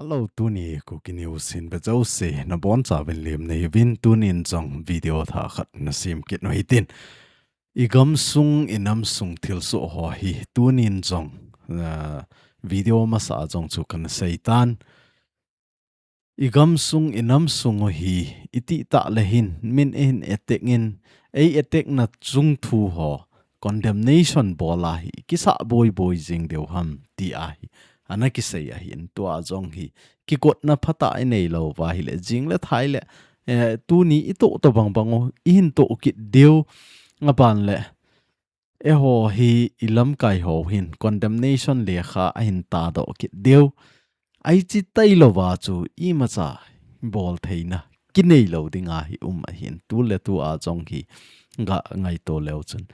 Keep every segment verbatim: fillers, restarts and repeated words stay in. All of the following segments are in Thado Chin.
Hello, tuni Kuki News hin vejouse nabonchauvin lemna hiuvin, tunin jong video thah khat nasim kit u hitin. I gamsung, i namsung thilsoh ho hi tunin jong, ah, video masa a jong chu kana seitan. I gamsung, i namsung u hi, itih tah le hin, min eihin attack in, ei attack na chungthu ho, condemnation bol a hi, kisah boiboi jing diu ham, ti ahi. Ana kisei ahin, tua jong hi, kigotna phatah inei louva ahile, jing le thai le, eh, tuni itoh toh bangbang u, ihin toh kit diu, aban le, eiho hi i lamkai ho hin condemnation lekha ahin tadoh kit diu. Ahi chi tailouva chu imacha bol theina kinei lou dinga hi um ahin, tu le tu a jong hi ga ngaito leu chun.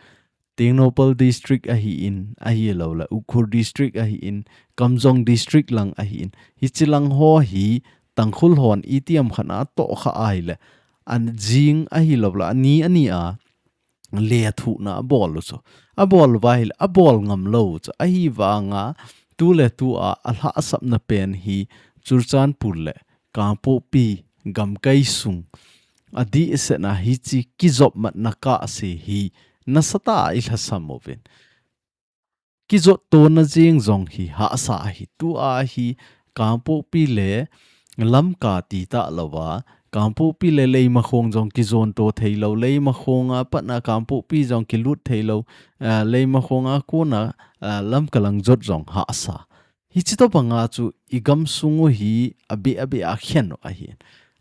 Tengnoupal District ahin, ahilouleh Ukhrul District ahin, Kamjong District lang ahin, hichi lang ho hi Tangkhul hon itiham khat a atoh kha ahile, an jing ahilouleh ani ani a, lethuhna abol u chu. Abol uva ahile, abol ngam lou u chu. Ahivanga, tu le tu a, alhahsapna pen hi Churachandpur le Kangpokpi gamkai sung. Adehsetna hichi kijopmatna kahse hi, nasatah a ilhasam uvin. Kijot tona jeng jong hi hahsa ahi, tua hi Kangpokpi le Lamka ti talouva, Kangpokpi le Leimakhong jong kijon to theilou, Leimakhong a pat a Kangpokpi jong kilut theilou, ah, Leimakhong a kona, ah, Lamka lang jot jong hahsa. Hichi tobanga chu i gamsung u hi abeh abeh a khen u ahi.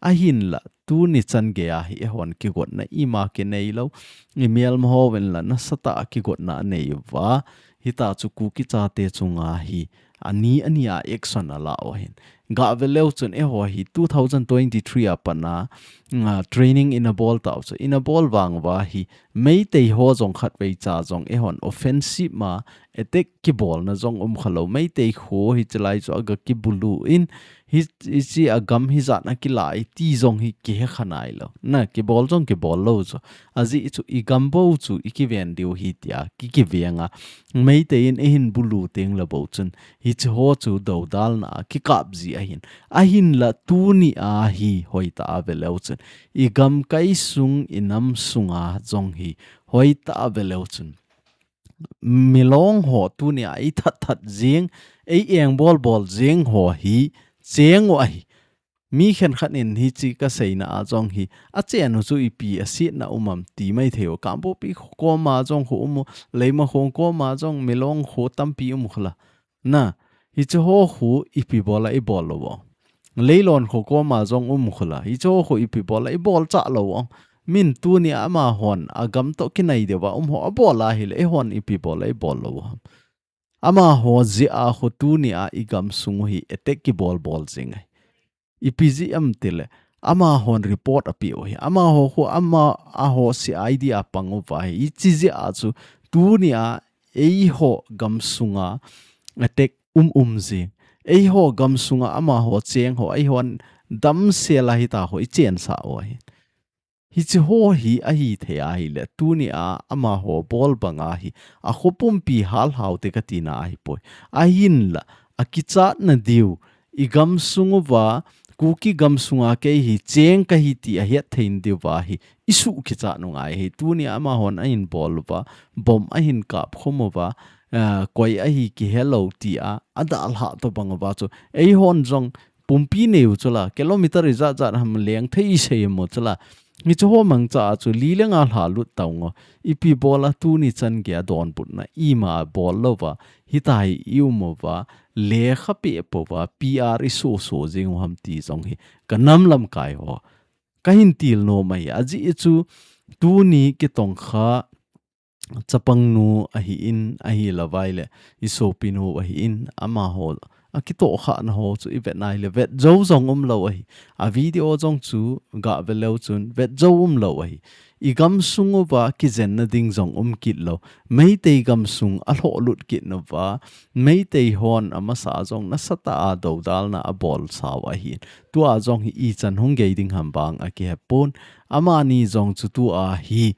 Ahinla, tuni chan gei a hi eihon kigotna ima kinei lou, i melma hon la nasatah a kigotna anei uva, hita chu Kuki chate chunga hi ani ani a action ala u ahin. Gave leu chun eiho hi two thousand twenty-three a pat a, nga training ina bol tau chu, ina bol vang uva hi, Meitei ho jong khatvei cha jong eihon offensive ma attack kibolna jong um khalou. Meitei kho hichi lai chu aga kibulu in, hi, hichi a gam hijat a kila e ti jong hi kihe kha nailou. Na, kibol jong kibol lou chu. Ajeh chu i gam bou chu i kiven diu hi tia, ki, kivenga. Meitei in eihin bulu teng le bou chun. Hichi ho chu dodalna a kikap ji ahin. Ahinla tuni a hi hoitah a ve leu chun. I gamkai sung, i namsung a jong hi hoitah a ve leu chun. Milong ho tuni a ei that that jeng, ei eng bol bol jeng ho hi cheng u ahi. Mi khenkhat in hichi kaseina a jong hi, achen u chu ipi asetna um am ti mai thei u. Kangpokpi kho koma jong kho um u, Leimakhong koma jong Milong kho tampi um u khala. Na, hichi ho kho ipi bol a ibol lou u. Leilon kho koma jong um u khala. Hichi ho kho ipi bol a ibol cha lou u. Min tuni a amahon, agam toh kinai diu va um ho abol a ahile, eihon ipi bol a ibol lou u ham. Amaho jeh a kho tuni a i gamsung u hi attack kibol bol jing ahi. Ipi jeh am tile, amahon report apeh u hi. Amaho kho, amaho C I D a pang uva hi. Hichi jeh a chu tuni a eiho gamsung a attack um um jing. Eiho gamsung a amaho cheng ho, eihon damsel a hita ho i chensah u ahi. Hichi ho hi ahi thei ahile, tuni a amaho bol bang a hi, akho pumpi hal hau te katina ahipoi. Ahinla, akichatna diu, i gamsung uva, Kuki gamsung a kei hi cheng kahi ti ahet thei diu va hi, i suh kichat u ngai hi. Tuni a amahon ahin bol uva, bomb ahin kap khum uva, ah, koi ahi kihe lou ti a, adalhah tobang uva chu. Eihon jong, pumpi neiu chula, kilometer ijat jat ham leng thei isei mo chula. Hichi ho mangcha a chu li le nga lha lut tau ngo. Ipi bol a tuni chan gei a donbutna ima bol lou va. Hita hi i um uva. Lekha peh pouva. P R i so so jing u ham ti jong hi. Ka nam lamkai ho. Kahin til nom ahi. Ajeh chu tuni kitongkha chapangnu ahin, ahilouva ahile, i sopinu ahin, amaho, akitohkhahna ho chu i vet nai le, vet jou jong um lou ahi. A video jong chu ga ve leu chun, vet jou um lou ahi. I gamsung uva kijenna ding jong um kit lou. Meitei gamsung alhoh lut kit nauva, Meitei hon amasa jong nasatah a dodalna abol sau ahin. Tua jong hi ichan hung gei ding ham vang akihe pon. Amani jong chu tua hi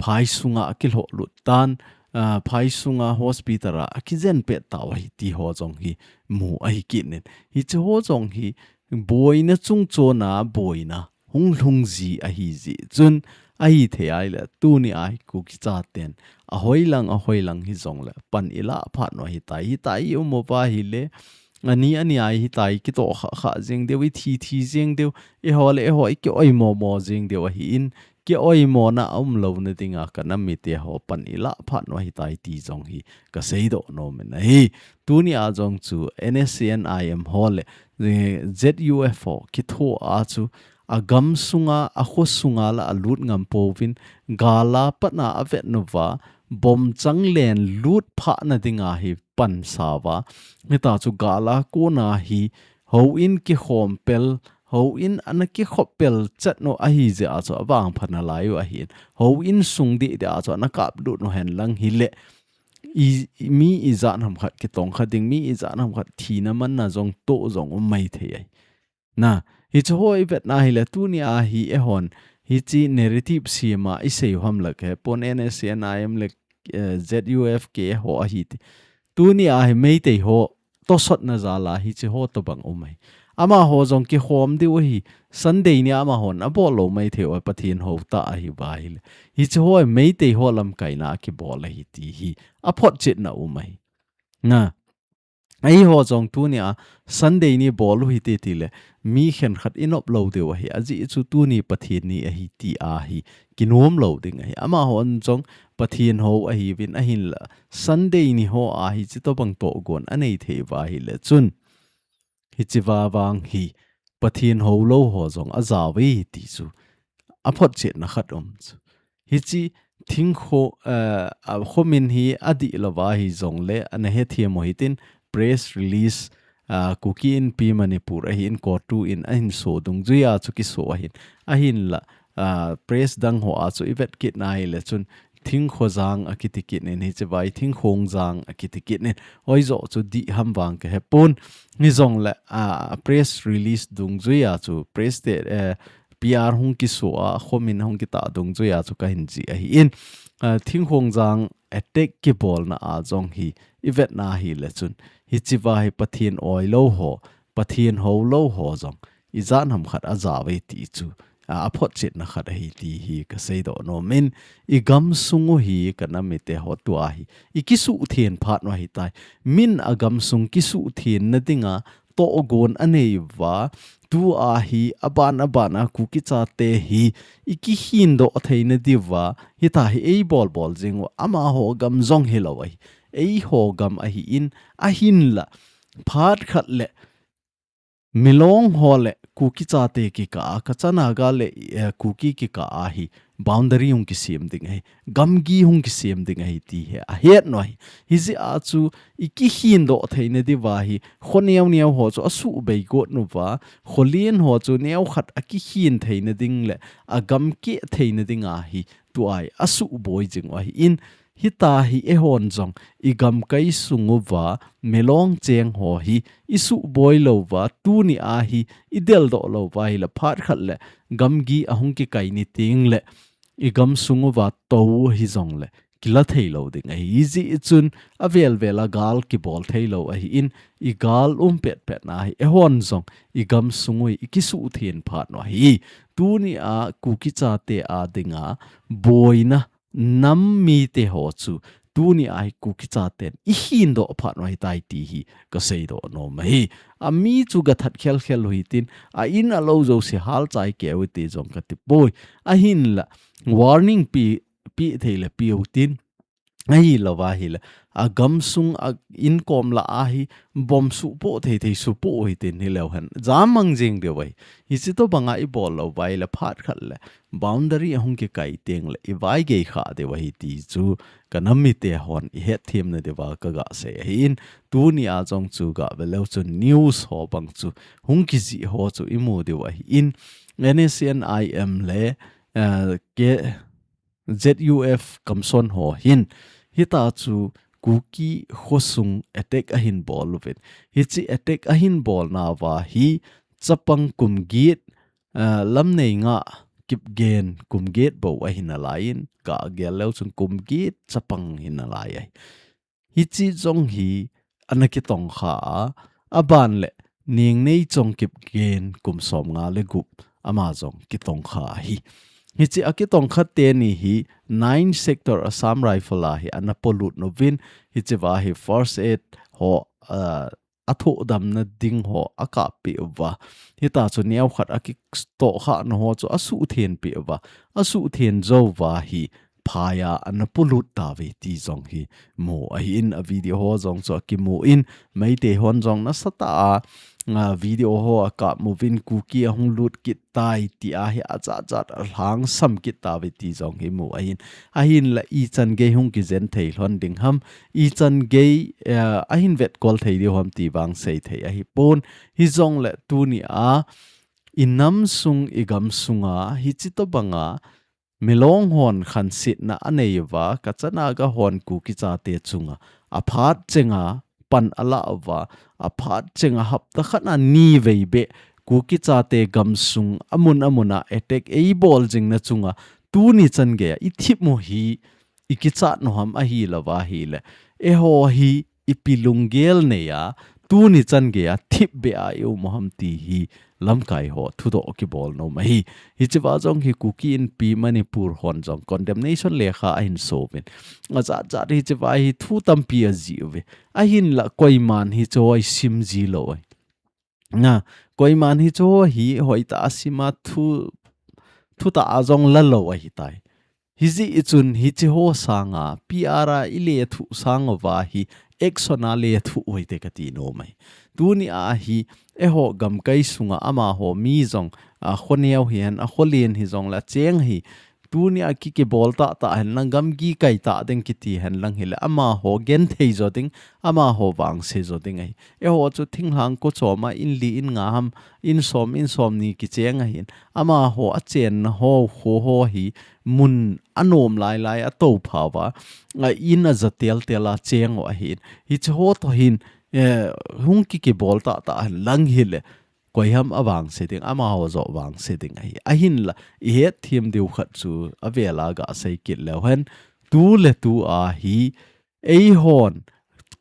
phai sunga akilhoh lut tan, ah, phai sunga hospital a akijen pet tau ahi ti ho jong hi mu ahi kit in. Hiche ho jong hi boina chungchon a boina hung lhung ji ahi jeh chun ahi thei ahile tuni a hi Kuki chaten ahoilang ahoilang hijongle pan ilah phat u ahitai, hitia i um uva ahile ani ani a hitia i kitoh khah khah jeng diu, i thi thi jeng diu, eiho le eiho i ki oimo mo jeng diu ahin, ki oimo na a um louna dinga ka nam mite ho pan ilah phat u ahitai ti jong hi ka seidoh nom in ahi. Tuni a jong chu N S C N I M ho le, eh, Z U F ho kitho a chu a gam sunga, a kho sunga la a lut ngam pouvin, gal a pat na a vet uva, bom chang len lut phah na dinga hi pan sa uva. Hitia chu gal a kona hi houin kikhom pel, houin ana kikhop pel chet u ahi jeh a chu avangpha nalai u ahin. Houin sung deh deh a chu ana kap lut u hen lang hile, i, mi ijat ham khat kitong kha ding, mi ijat ham khat thina manna jong toh jong um mai thei ahi. Na, hiche ho i vet na hile tuni a hi eihon, hiche narrative sem a i sei u ham la ka he pon, N S C N I M le, eh, Z U F K ho ahi ti. Tuni a hi Meitei ho tosot na jal a hiche ho tobang um ahi. Amaho jong kikhom diu ahi, Sunday ni amahon abol lou mai thei u, Pathen hou tah ahi uva ahile. Hiche ho Meitei ho lamkai na kibol ahi ti hi aphotchetna um ahi. Na, eiho jong tuni a Sunday ni bol u hite tile, mi khenkhat i nop lou diu ahi, ajeh chu tuni Pathen ni ahi ti a hi kinom lou ding ahi. Amahon jong Pathen hou ahiuvin ahinla, Sunday ni ho a hiche tobang tohgon anei thei uva ahile chun, hiche va vang hi Pathen hou lou ho jong ajao uve ti chu aphotchetna khat um chu. Hiche thingkho, eh, a khomin hi adih lou va hijongle, ana hethem u hitin press release, ah, Kuki Inpi Manipur ahin, COTU in ahin so dungjui a chu kiso ahin. Ahinla, ah, press dang ho a chu i vet kit na hile chun Thingkho jang akiti kit in, hiche va hi Thingkhong jang akiti kit in. Hoijoh chu dih ham vang ka he pon. Hijongle, ah, press release dungjui a chu press te, eh, P R hung kiso a, khomin hung kitah dungjui a chu ka hin jih ahin. Ah, Thingkhong jang attack kibolna a jong hi i vet na hile chun, hiche va hi Pathen oi lou ho, Pathen hou lou ho jong ijat ham khat ajao uve ti chu, a, aphotchetna khat ahi ti hi ka seidoh nom in, i gamsung u hi ka nam mite ho tua hi i kisuhtheng phat u ahitai. Min a gamsung kisuhtheng na dinga tohgon anei uva, tua hi aban aban a Kuki chate hi i kihin doh theina diuva, hitia hi ei bol bol jing u, amaho gam jong hilou ahi, eiho gam ahin, ahinla phat khat le Milong ho le Kuki chate kikah a, Kacha Naga le, eh, Kuki kikah a hi boundary hung kisem ding ahi, gamgi hung kisem ding ahi ti hi ahet u ahi. Hijeh a chu i kihin doh theina diuva hi, kho neo neo ho chu asuhbei got uva, kho len ho chu neokhat akihin theina ding le agam keh theina dinga hi tua hi asuhboi jing u ahin, hitia hi eihon jong i gamkai sung uva Milong cheng ho hi i suhboi lou uva, tuni a hi i del doh lou uva ahile phat khat le gamgi ahung kikai ni teng le i gamsung uva tou hijongle kila thei lou ding ahi. Hijeh chun avel vel a gal kibol thei lou ahin, i gal um pet pet na hi eihon jong i gamsung u hi i kisuhtheng phat u ahi. Tuni a Kuki chate a dinga boina nam mite ho chu tuni a hi Kuki chaten i hin doh phat u ahitai ti hi ka seidoh nom ahi. A mi chu ga that khel khel u hitin, a in a lou jouse hal chai keu hite jong ka ti poi. Ahinla warning pe, pe thei le pe u tin, ahilou va ahile a gamsung a inkom lah a hi bomb supoh thei thei supoh u hitin hileu hen jam mang jing diu ahi. Hiche tobang a i bol lou uva ahile phat khat le boundary ahung kikai teng le i vaigei kha diu ahi ti chu ka nam mite hon i hetthemna diuva ka ga sei ahin, tuni a jong chu ga ve leu chun news ho bang chu hung kijih ho chu i mu diu ahin, N S C N I M le, eh, ke Z U F kamson ho hin, hitia chu Kuki khosung attack ahin bol uvin. Hiche attack ahin bolna uva hi chapang kum get, ah, lam nei nga Kipgen kum get bou ahi nalai in, ka gel leu chun kum get chapang hi nalai ahi. Hichi jong hi ana kitongkha a, aban le Niangneichong Kipgen kum som nga le gup ama jong kitongkha ahi. Hichi a kitongkha teni hi nine Sector Assam Rifle a hi ana polut uvin, hichi va hi first aid ho, ah, a thohdamna ding ho a kappeh uva. Hita chu neokhat a kitohkhahna ho chu a suhthenpeh uva. A suhthen jou uva hi phai a ana polut tauve ti jong hi mu ahin, a video ho jong chu a kimu in, Meitei hon jong nasatah a, a video ho a kap uvin Kuki ahung lut kit tai ti a hi ajat jat a lhangsam kit tauve ti jong hi mu ahin. Ahinla ichan gei hung kijen thei lhon ding ham, ichan gei, eh, ahin vetkol thei diu ham ti vang sei thei ahipon. Hijongle tuni a i nam sung i gam sunga hichi tobanga Milong hon khansetna a nei uva, Kacha Naga hon Kuki chate chunga a phat chenga pan a la uva, a phat chenga hapta khat a ni vei beh Kuki chate gam sung a mun a mun a attack ei bol jing na chunga tuni chan gei a i thip u hi i kichat u ham ahi lou va ahile, eiho hi ipi lunggel nei a, tuni chan gei a thip beh a i um u ham ti hi lamkai ho thudoh kibol nom ahi. Hichi va jong hi Kuki Inpi Manipur hon jong condemnation lekha ahin so uvin, ajat jat hichi va hi thu tampi ajih uve. Ahinla koiman hichi ho hi sim ji lou ahi. Na, koiman hichi ho hi hoitah a sim a thu, thutah a jong la lou ahitai. Hijeh chun hichi ho sanga P R a i lethuh sang uva hi action a lethuh u hite kati nom ahi. Tuni a hi eiho gamkai sunga amaho mi jong, a, khoneo hihen, a kholen hijongle cheng hi tuni a ki, kibol tahtah hen lang, gamgi kai tah ding kiti hen lang hile amaho genthei jo ding, amaho vangse jo ding ahi. Eiho chu thinglhang ko chom a in li in nga ham, in som, in som ni kicheng ahin, amaho a chenna ho, kho ho hi mun a nom lai lai a tophau va, a in a ja tel tel a cheng u ahin. Hichi ho toh hin, eh, hung ki, kibol tahtah hen lang hile, koi ham a vangse ding, amaho jo vangse ding ahi. Ahinla, i hetthem diu khat chu a vel a ga sei kit leu hen, tu le tu a hi, eihon,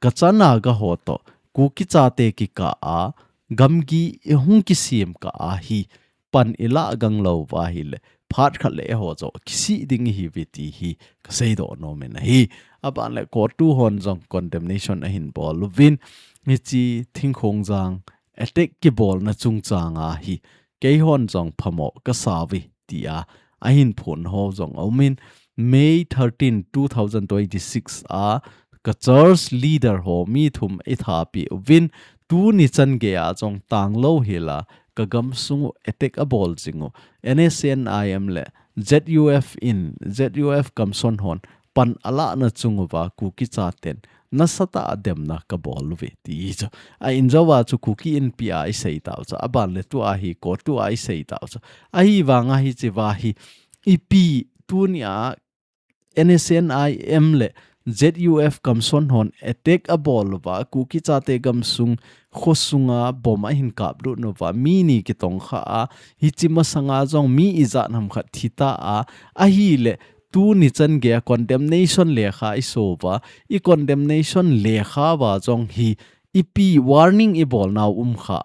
Kacha Naga ho toh, Kuki chate kikah a, gamgi i hung kisem kah a hi, pan i la gang lou va ahile, phat khat le eiho jo kisih ding ihi uve ti hi ka seidoh nom in ahi. Aban le court u hon jong condemnation ahin bol uvin, hichi Thingkhongjang attack kibolna chungchang a hi, keihon jong phamo ka sa uve ti a, ahin phon ho jong a um in, May thirteen, two thousand twenty-six a ka church leader ho mi thum i thapi uvin, tuni chan gei a jong tang lou hila, ka gam sung u attack a bol jing u, N S C N I M le Z U F in, Z U F Kamson hon pan a lahna chung uva Kuki chaten nasatah a demna ka bol uve ti chu. A in jou a chu Kuki Inpi a i sei tau chu, aban le tu a hi court u a i sei tau chu. Ahivang a hichi va hi ipi tuni a N S C N I M le Z U F Kamson hon attack a bol uva, Kuki chate gam sung, kho sunga bomb ahin kaplut uva, mi ni kitongkha a, hichi masanga jong mi ijat ham khat thi ta a, ahile tuni chan gei a condemnation lekha i so uva, i condemnation lekha uva jong hi ipi warning i bol nau um kha.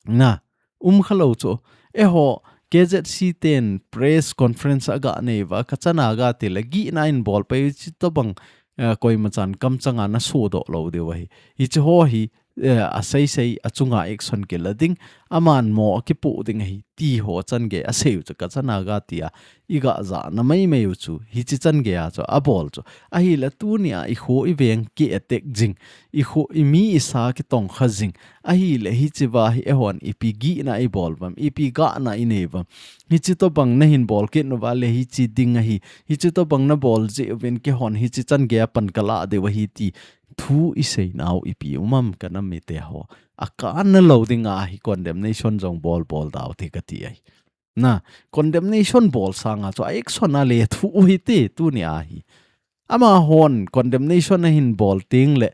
Na, um kha lou chu. Eiho, K Z C ten press conference a ga nei uva, Kacha Naga ti le gihna in bol pai u hichi tobang, eh, koima chan kamchang a na sodoh lou diu ahi. Hichi ho hi, eh, a sei sei a chunga action kila ding, aman mo a kipoh ding ahi, ti ho chan gei a sei u chu Kacha Naga ti a, i ga jana mai mai u chu, hichi chan gei a chu, a bol chu. Ahile tuni a i kho i veng ki attack jing, i kho i mi i sa kitongkha jing, ahile hichi va hi eihon ipi gihna i bol uvam, ipi gahna i nei uvam. Hichi tobang na hin bol kit uva le hichi ding ahi, hichi tobang na bol jeh uvin keihon hichi chan gei a pan ka lah diu ahi ti thu i sei nau ipi um am ka nam mite ho. A kana lou ding a hi condemnation jong bol bol dau te ka ti ahi. Na, condemnation bol sanga chu a action a lethuh u hite tuni a hi. Amahon condemnation ahin bol teng le,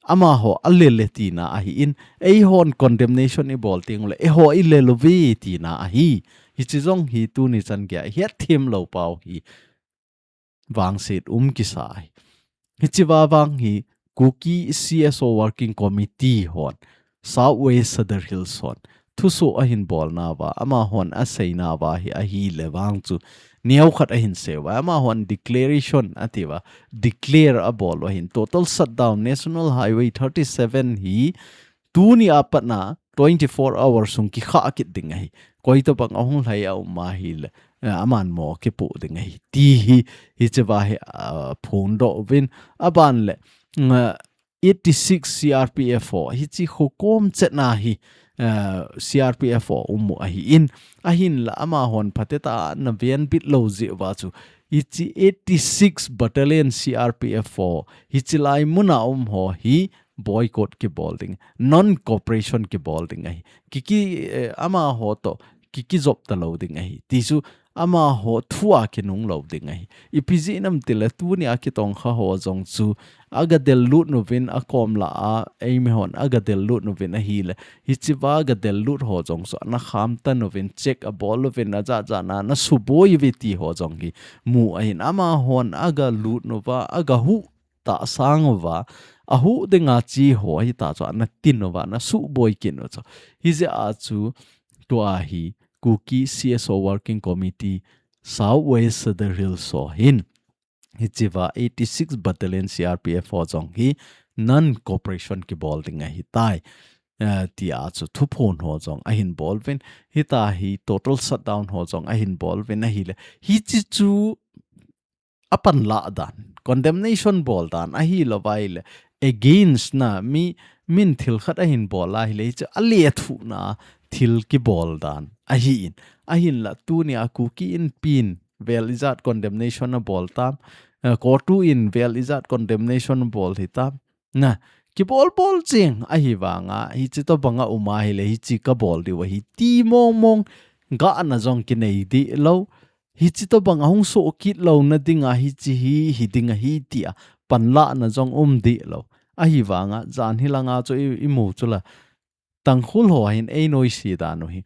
amaho a le le tina ahi in, eihon condemnation i bol teng le, eiho i le lou uve tina ahi. Hichi jong hi tuni chan geiya hethem lou pau hi vangset um kisa ahi. Hichi va vang hi Kuki C S O Working Committee hon, South West Sadar Hills hon, thusoh ahin bolna va, amahon aseina va hi ahile vang chu, neo khat ahin seiyu va, amahon declaration ati va, declare abol u ahin, total shutdown, National Highway thirty-seven hi, tuni a pat na twenty-four hours sung kikha kit ding ahi. Koi tobang ahung lhai a um ahile, eh, aman mo kipu ding ahi. Ti hi, hichi va hi, ah, phongdoh uvin, aban le, nga, eighty-six C R P F ho, hichi khokom chetna hi, eh, C R P F ho um u ahin, ahinla amahon phatecha a ana venbit lou jeh uva chu, hichi eighty-six Battalion C R P F ho, hichi lai muna um ho hi, boycott kibol ding, non-cooperation kibol ding ahi. Kiki, eh, amaho toh, kiki jop talou ding ahi. Ti chu amaho thu a kinung lou ding ahi. Ipi jeh ham itile tuni a kitongkha ho jong chu aga del lut uvin akom lah a, eimi hon aga del lut uvin ahile. Hichi va aga del lut ho jong chu ana kham tan uvin check abol uvin ajat jat na ana suboi uve ti ho jong hi mu ahin amahon aga lut uva, aga huh tahsang uva, ahuh dinga chi ho hita chu ana tin uva, ana suboi kit u chu. Hijeh a chu tua hi Kuki C S O Working Committee South West Sadar Hills ho hin. Hichi va eighty-six Battalion C R P F ho jong hi non-cooperation kibol ding ahitai. Eh, tia chu thuphon ho jong ahin bol uvin. Hita hi total shutdown ho jong ahin bol uvin ahile. Hichi chu apanlah dan, condemnation bol dan, ahilou vai le, against na, mi, min thil khat ahin bol ahile, hichu alethuhna thil kibol dan, ahin, ahinla, tuni a Kuki Inpi in vel ijat condemnation abol tam, eh, CoTU in vel ijat condemnation abol hitam, na, kibol bol cheng, ahivanga, hichi tobang a um ahile, hichi kabol diu ahi, ti mong mong, gahna jong kinei deh lou, hichi tobang ahung soh kit louna dinga hichi hi, hi ding ahi tia panlahna jong um deh lou. Ahivanga, jan hilanga chu i, imu chula. Tangkhul ho hin ei noise dan u hi.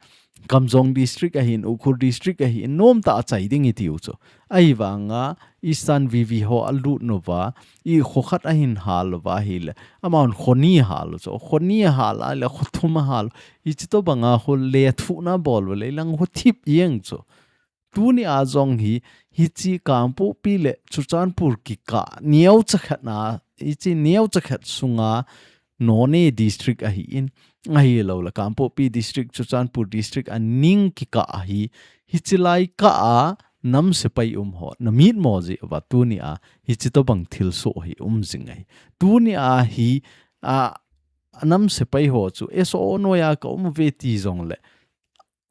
Kamjong district ahin, Ukhrul district ahin, nomtah a chai ding itiu chu. Ahivanga, Eastern V V ho alut uva, i kho khat ahin hal uva ahile. Amahon kho ni hal u chu. Kho ni hal ahile, kho thum ahal u. Hichi tobanga kho lethuhna bol u le, lang kho thip jeng chu. Tuni a jong hi, hichi Kangpokpi le Churachandpur kikah, neocha khat na, hichi neocha khat sunga Noney district ahin, ahilou le Kangpokpi district, Churachandpur district aning kikah ahi, hichi lai kah a nam sepai um ho, na mitmo jeh uva tuni a, hichi tobang thilsoh hi um jing ahi. Tuni a hi, a, nam sepai ho chu, S O O noiya ka um uve ti jong le,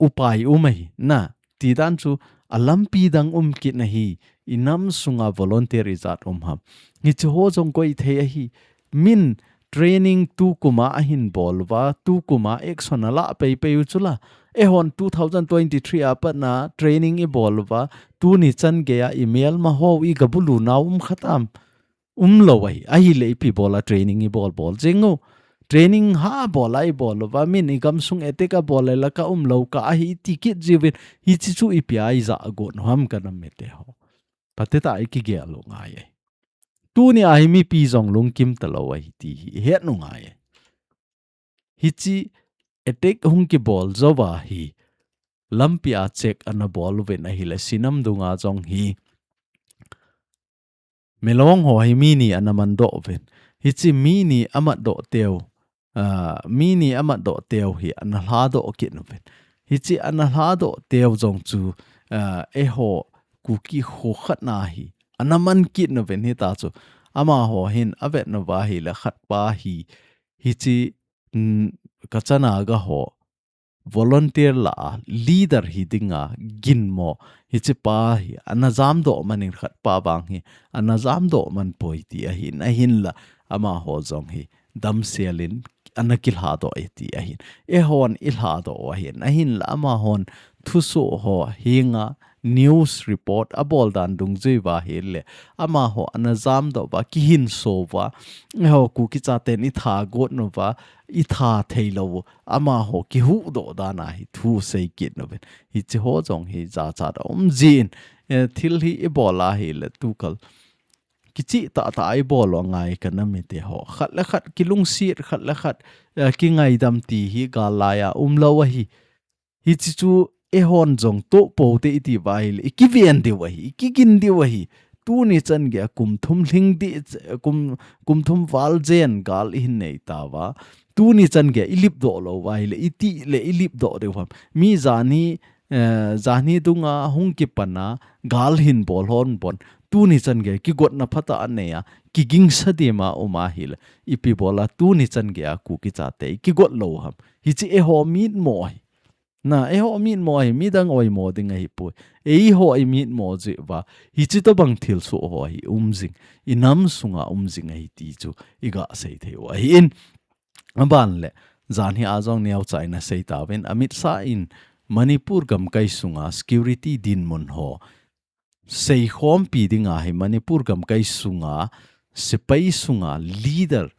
upai um ahi, na, ti dan chu alampi dang um kit na hi, i nam sunga volunteer ijat um ham. Hichi ho jong koi thei ahi, min training tukum a ahin bol uva, tukum a action alah pei pei u chula. Eihon two thousand twenty-three a pat na training ibol uva, tuni chan geiya i melma ho i gabulu nau um khat am. Umlou ahi, ahile ipi bola training ibol bol jeng u. Training ha bola ibol uva, min i gamsung attack abol le la ka umlou ka ahi ti kit jiuvin, hichi chu ipi a ija got u ham ka nam mite ho. Phatecha a ikigel u ngai ahi. Tuni a hi mipi jong lungkim talou ahi ti hi ihet u ngai ahi. Hichi attack hung kibol jou va hi, lampi a check ana bol uvin ahile, Sinam dunga jong hi, Milong ho hi mi ni ana mandoh uvin. Hichi mi ni amatdoh teu, ah, mi ni amatdoh teu hi ana lhadoh kit uvin. Hichi ana lhadoh teu jong chu, ah, eiho Kuki kho khat na hi ana man kit uvin hita chu. Amaho hin avet uva ahile khat pa hi, hichi, mm, Kacha Naga ho volunteer lah a, leader hi dinga, ginmo, hichi pa hi, ana jamdoh man in khat pa vang hi, ana jamdoh man poi ti ahin, ahinla, amaho jong hi, damsel in, ana kilhadoh e ti ahin. Eihon ilhadoh u ahin, ahinla, amahon thusoh ho, hinga, news report abol dan dungjuiva ahile, amaho ana jamdoh uva, kihinso uva, eiho Kuki chaten itha got nauva, itha theilou, amaho kihuhdoh dan ahi thu seikit nauvin. Hiche ho jong hi jachat aum jin, eh, thil hi ibol ahile tukal kichih tahtah a ibol u angai kanam mite ho. Khat le khat kilungset, khat le khat, eh, kingaidam ti hi gal laiya umlou ahi. Hiche chu eihon jong toh pou te iti uva ahile, ikiven diu ahi, ikigin diu ahi. Tuni chan geiya kum thum lhing di, kum, kum thum val jen gal ihin nei tauva. Tuni chan geiya ilipdoh lou uva ahile, itih le ilipdoh diu ham. Mi jani, eh, jani dunga hung kipan a, gal hin bol hon bon. Tuni chan geiya kigotna phatah anei a, kigingsa dima um ahile, ipi bol a tuni chan geiya Kuki chate ikigot lou ham. Hiche eiho mitmo ahi. Na, eiho mitmo ahi, midang oimo ding ahipoi. Eiho imitmo jeh uva, hiche tobang thilsoh ho hi um jing, inam sunga um jing ahi ti chu iga sei thei u ahin. Aban le, janhi a jong neocha ina sei tauvin, Amit Shah in Manipur gamkai sunga security dinmun ho seikhompi dinga hi Manipur gamkai sunga, sepai sunga, leader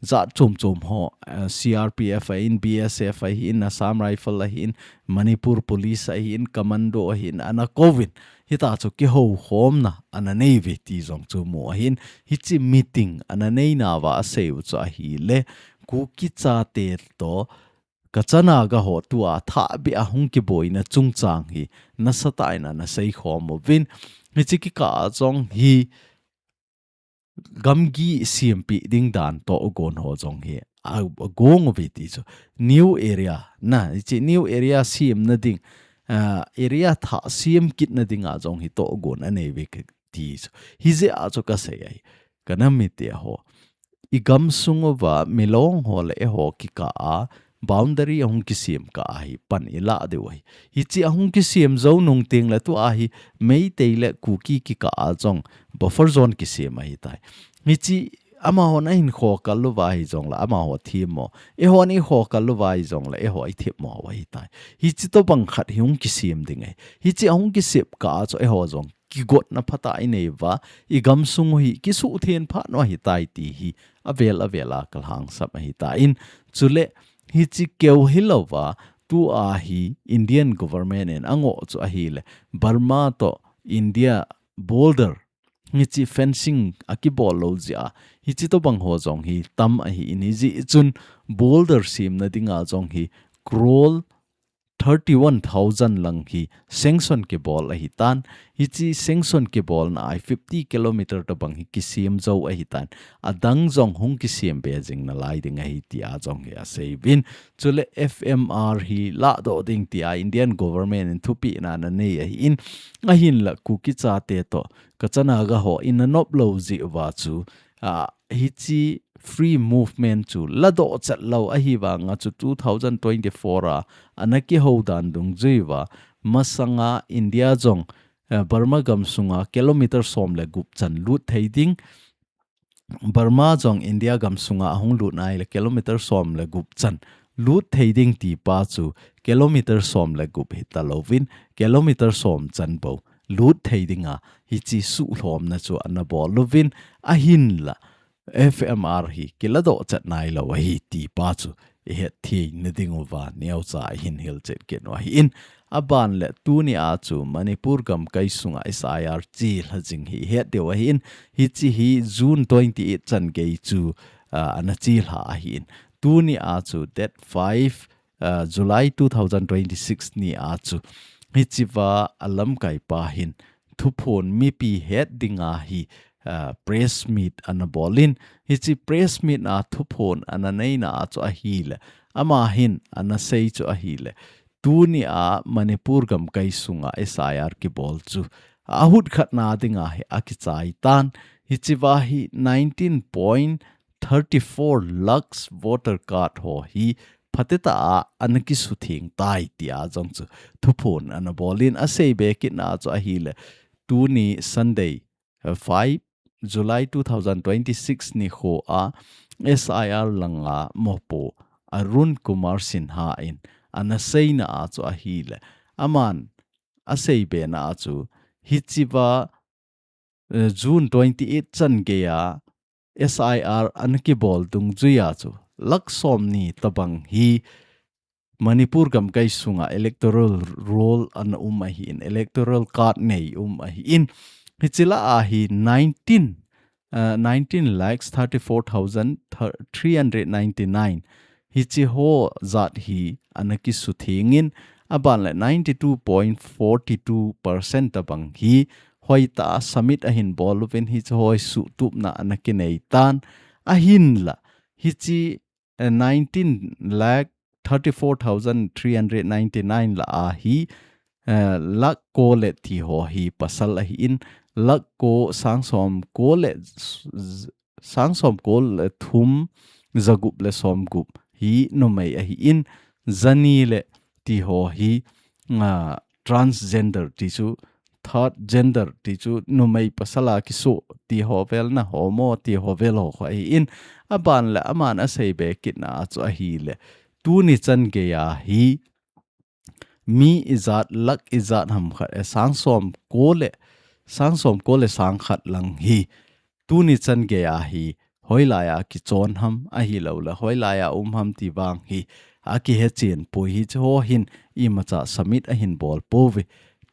jat chom chom ho, eh, C R P F ahin, B S F ahin, Assam Rifle ahin, Manipur Police ahin, Commando ahin, ana kouvin. Hita chu kihoukhomna ana neiuve ti jong chu mu ahin, hiche meeting ana neinauva asei u chu ahile, Kuki chate toh, Kacha Naga ho tua thahbeh a hung kiboina chungchang hi nasatah in ana seikhom uvin. Hiche kikah a jong hi gamgi sempeh ding dan tohgon ho jong hi a, agong uve ti chu. New area, na, hiche new area semna ding, ah, area thah sem kitna dinga jong hi tohgon aneiuve ti chu. Hijeh a chu kasei ahi. Kanam mite ho, igamsung uva Milong ho le eiho kikah a boundary ahung kisem kah a hi pan ilah diu ahi. Hiche ahung kisem jou nung teng le tua hi Meitei le Kuki kikah a jong buffer zone kisem ahitai. Hiche amahon ahin khokal uva hijongle amaho themmo, eihon ikhokal uva hijongle eiho ithemmo ahitai. Hiche tobang khat hi hung kisem ding ahi. Hiche ahung kisem kah a chu eiho jong kigotna phatah inei uva, igamsung u hi kisuhtheng phat u ahitai ti hi avel avel a kalhangsap ahitan, chule hiche keu hilouva, tua hi Indian government in angoh chu ahile, Burma toh India border hiche fencing akibol lou jeh a, hiche tobang ho jong hi tam ahin, hijeh chun border semna dinga jong hi crore thirty-one thousand lang hi sanction kibol ahitan. Hiche sanction kibolna a hi fifty kilometer tobang hi kisem jou ahitan. Adang jong hung kisem be jing nalai ding ahi tia jong hi aseiuvin. Chule F M R hi lahdoh ding tia Indian government in thupehna ana nei ahin, ahinla Kuki chate toh Kacha Naga ho in anop lou jeh uva chu, ah, hiche free movement chu ladoh chet lou ahivanga chu two thousand twenty-four a ana kihou dan dungjuiva, masanga India jong, eh, Burma gamsunga kilometer som le gup chan lut thei ding, Burma jong India gamsunga ahung lut nai le kilometer som le gup chan lut thei ding ti pa chu kilometer som le gup hitalouvin kilometer som chan bou lut thei dinga hiche suhlhomna chu ana bol uvin, ahinla F M R hi kiladoh chet nailou ahi ti pa chu ihet thei na ding uva neocha ihin hilchet kit u ahin. Aban le tuni a chu Manipur gamkai sunga S I R chelha jing hi ihet diu ahin. Hiche hi June twenty-eight chan gei chu, ah, ana chelha ahin. Tuni a chu date five, ah, July two thousand twenty-six ni a chu hichea alamkai pa hin thuphon mipi het dinga hi, ah, press meet ana bolin, hiche press meet a thuphon ana neina a chu ahile, ama hin ana sei chu ahile, tuni a Manipur gamkai sunga S I R kibol chu ahut khatna dinga hi akichai tan, hichea hi nineteen point thirty-four lakhs voter card ho hi phatetah a ana kisutheng tai tia jong chu thuphon ana bolin, asei be kitna chu ahile, tuni Sunday, uh, five July two thousand twenty-six nikho a S I R langa mopo Arun Kumar Sinha in ana seina a chu ahile, aman asei bena chu, hichea, eh, June twenty-eight chan geiya S I R ana kibol dungjuiya chu, lakh somni tobang hi Manipur gamkai sunga electoral roll ana um ahin, electoral card nei um ahin, hichea hi nineteen, uh, nineteen lakhs thirty-four thousand three hundred ninety-nine hiche ho jat hi ana kisuthengin, aban le ninety-two point four two percent tobang hi hoitah a submit ahin bol uvin hiche ho hi suhtupna ana kinei tan, ahinla hiche, eh, nineteen lakh thirty-four thousand three hundred ninety-nine lah a hi, eh, lakh ko le ti ho hi pasal ahin, lakh ko sang som ko le s-, s-, sang som ko le thum, jagup le somgup hi numei ahin, jani le ti ho hi, ah, transgender ti chu, third gender ti chu, numei pasal a kisu ti ho vel na, homo ti ho vel ho kho ahin, aban le aman asei be kitna a chu ahile, tuni chan geiya hi mi ijat, lakh ijat ham khat, eh, sang som ko le, sang som ko le sang khat lang hi, tuni chan geiya hi hoilaiya kichon ham, ahilou le hoilaiya um ham ti vang hi akihechen poi, hiche ho hin imacha submit ahin bol pouve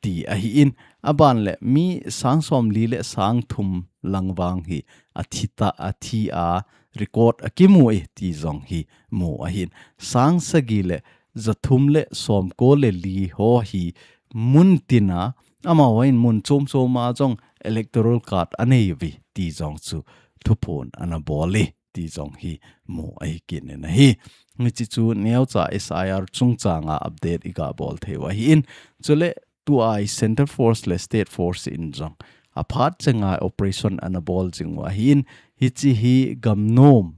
ti ahin, aban le mi sang som li le sang thum lang vang hi athi ta, athi a record akimu e ti jong hi mu ahin, sang sagi le jathum le som ko le li ho hi mun tina, amahon mun chom chom a jong electoral card anei uve ti jong chu thuphon ana bol e ti jong hi mu ahi kit in ahi. Hiche chu neocha S I R chungchang a update iga bol thei u ahin, chule tua hi Center Force le State Force in jong aphat chenga operation ana bol jing u ahin, hiche hi gamnom,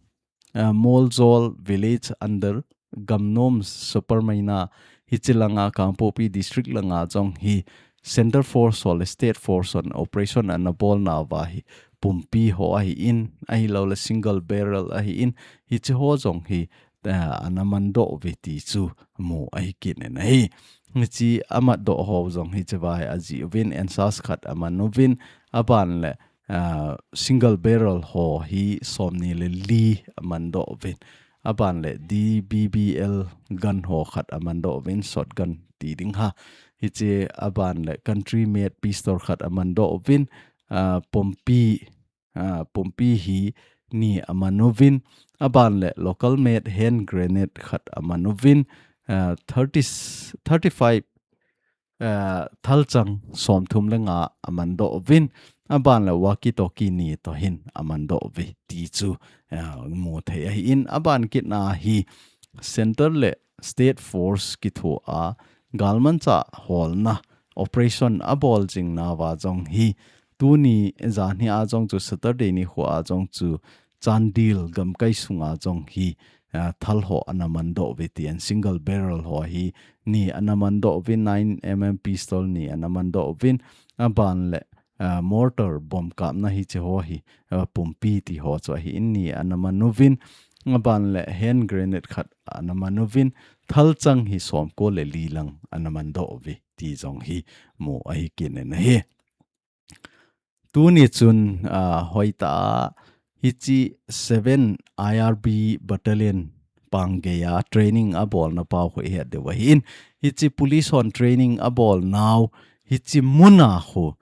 ah, Moljol village under gamnom Supermaina, hiche langa Kangpokpi district langa jong hi Center Force ho le State Force hon operation ana bol nauva hi pumpi ho ahin, ahilou le single barrel ahin, hiche ho jong hi, ah, ana mandoh uve ti chu mu ahi kit in ahi. Hiche amatdoh ho jong hichea hi ajih uvin, ensas khat aman uvin, aban le, ah, single barrel ho hi somni le li amandoh uvin, aban le D B B L gun ho khat amandoh uvin, shotgun ti ding ha. Hiche aban le country made pistol khat amandoh uvin, ah, pumpi, ah, pumpi hi ni aman uvin, aban le local made hand grenade khat aman uvin, ah, thirty, thirty-five, ah, thalchang somthum le nga amandoh uvin, aban le walkie talkie ni toh hin amandoh uve ti chu, ah, mu thei ahin, aban kitna hi Center le State Force kithoa galmanchah holna operation abol jing nauva jong hi, tuni janhi a jong chu Saturday nikho a jong chu Chandel gamkai sunga jong hi, ah, thal ho ana mandoh uve tin, single barrel ho hi ni ana mandoh uvin, nine M M pistol ni ana mandoh uvin, aban le, ah, mortar bomb kapna hiche ho hi, ah, pumpi ti ho chu ahin ni ana man uvin, aban le hand grenade khat ana man uvin, thalchang hi somko le li lang ana mandoh uve ti jong hi mu ahi kit in ahi. Tuni chun, ah, hoitah a hiche seven I R B battalion pang geiya training abolna pau khu ihet diu ahin, hiche police hon training abolnau hiche muna khu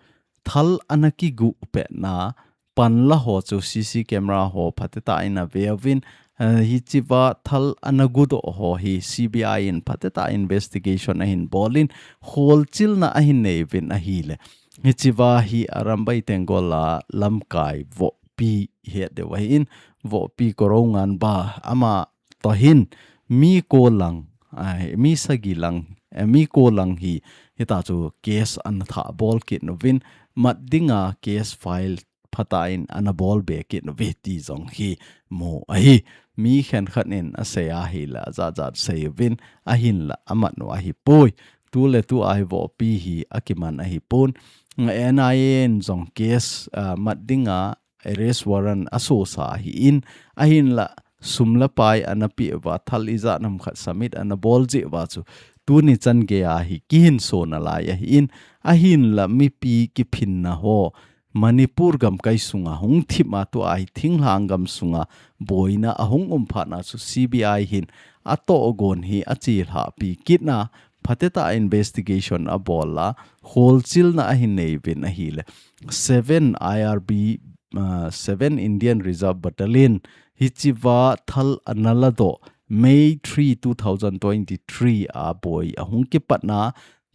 thal ana kigu petna panla ho chu C C camera ho phatecha in ave uvin, eh, hichea thal ana gudoh ho hi C B I in phatecha investigation ahin bolin, kholchilna ahin nei uvin ahile, hichea hi Arambai Tenggol a lamkai Vohpi ihet diu ahin, Vohpi Korounganba ama toh hin mi ko lang, ai, mi sagi lang, eh, mi ko lang hi, hitia chu case ana thah bol kit uvin, mat dinga case file phatecha in ana bol be kit uve ti jong hi mu ahi. Mi khenkhat in asei ahile ajat jat sei uvin, ahinla amat u ahipoi. Tu le tu a hi Vohpi hi akiman ahipon. N I A in jong case, ah, mat dinga arrest warrant asosa ahin, ahinla sum le pai ana pe uva, thal ijat ham khat submit ana bol jeh uva chu tuni chan gei a hi kihin sona lai ahin, ahinla mipi kiphinna ho Manipur gamkai sunga hung thim a tua hi thinglhang gam sunga boina ahung um phat na chu C B I hin atoh gon hi achelhah pi kit na, phatetah a investigation abol a, kholchilna ahin nei uvin ahile. Seven I R B, ah, Seven Indian Reserve Battalion hichea thal ana ladoh May three, two thousand twenty-three a boi ahung kipat na,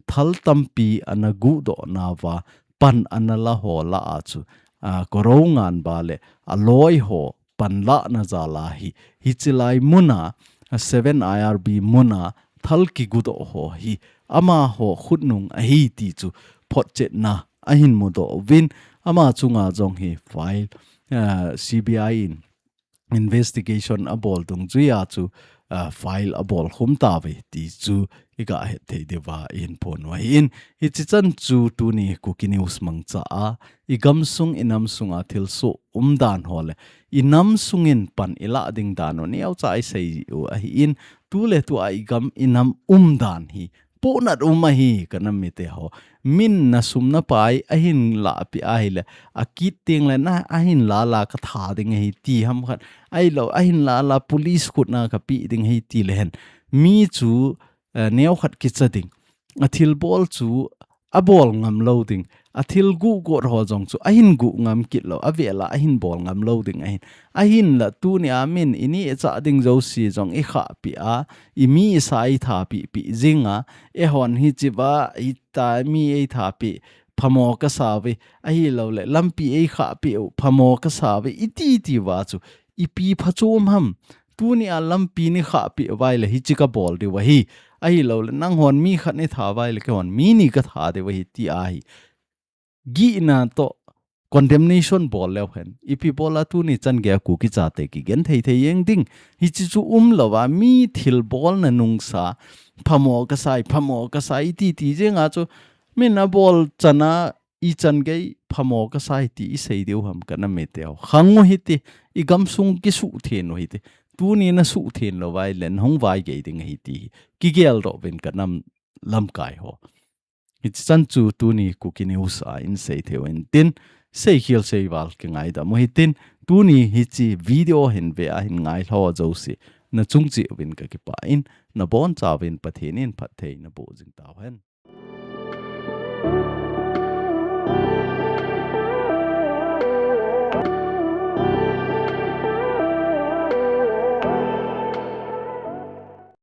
thal tampi ana guhdoh nauva, pan ana la ho lah a chu, ah, Korounganba le aloi ho pan lahna jal a hi, hiche lai mun a, ah, Seven I R B mun a thal kiguhdoh ho hi amaho khutnung ahi ti chu photchetna ahin mudoh uvin, ama chunga jong hi file, ah, C B I in investigation abol dungjuia chu, ah, file abol khum tauve ti chu iga het thei diuva ihin phon u ahin. Hichi chan chu tuni Kuki News mangcha a, igam sung, inam sunga thilsoh umdan ho le, inam sungin pan ilah ding dan u neocha isei u ahin, tuletua igam inam umdan hi pohnat um ahi ka nam mite ho. Min nasum napai ahin lahpeh ahile, akit teng le na ahin lala katha ding ahi ti ham khat. Ahilou, ahin lala police khut na kapeh ding ahi ti le hen. Mi chu, eh, neokhat kicha ding. Athilbol chu abol ngam lou ding. Athil guh got ho jong chu ahin guh ngam kit lou. Avel a ahin bol ngam lou ding ahin. Ahinla tunia min ineh chah ding jouse jong ikhahpeh a, imi isa ithapeh peh jing a, eihon hichea, ita mi eithapeh, phamo kasa uve, ahilou le, lampi eikhahpeh u, phamo kasa uve, iti iti uva chu, ipi phachom ham, tunia lampi neikhahpeh uva ahile, hichi kabol diu ahi, ahilou le, nanghon mi khat neitha uva ahile, keihon mi ni katha diu ahi, ti ahi. Gihna toh condemnation bol leu hen. Ipi bol a tuni chan gei a Kuki chate kigen thei thei jeng ding. Hichi chu umlou a mi thilbolna nungsa. Phamo kasai, phamo kasai iti ti jeng a chu min abol chan a ichan gei phamo kasai ti isei diu ham ka nam mite ho. Khang u hite, igam sung kisuhtheng u hite. Tuni nasuhtheng lou uva ahile nahung vaigei ding ahi ti hi. Kigeldoh uvin ka nam lamkai ho. Hichi chan chu tuni Kuki News a ihin sei thei u ahin tin, seikhel seival kingaidam u hitin, tuni hichi video hin ve a hin ngailhah jouse, nachung cheh uvin kakipah in, nabonchauvin Pathen in phatthei naboh jing tauhen.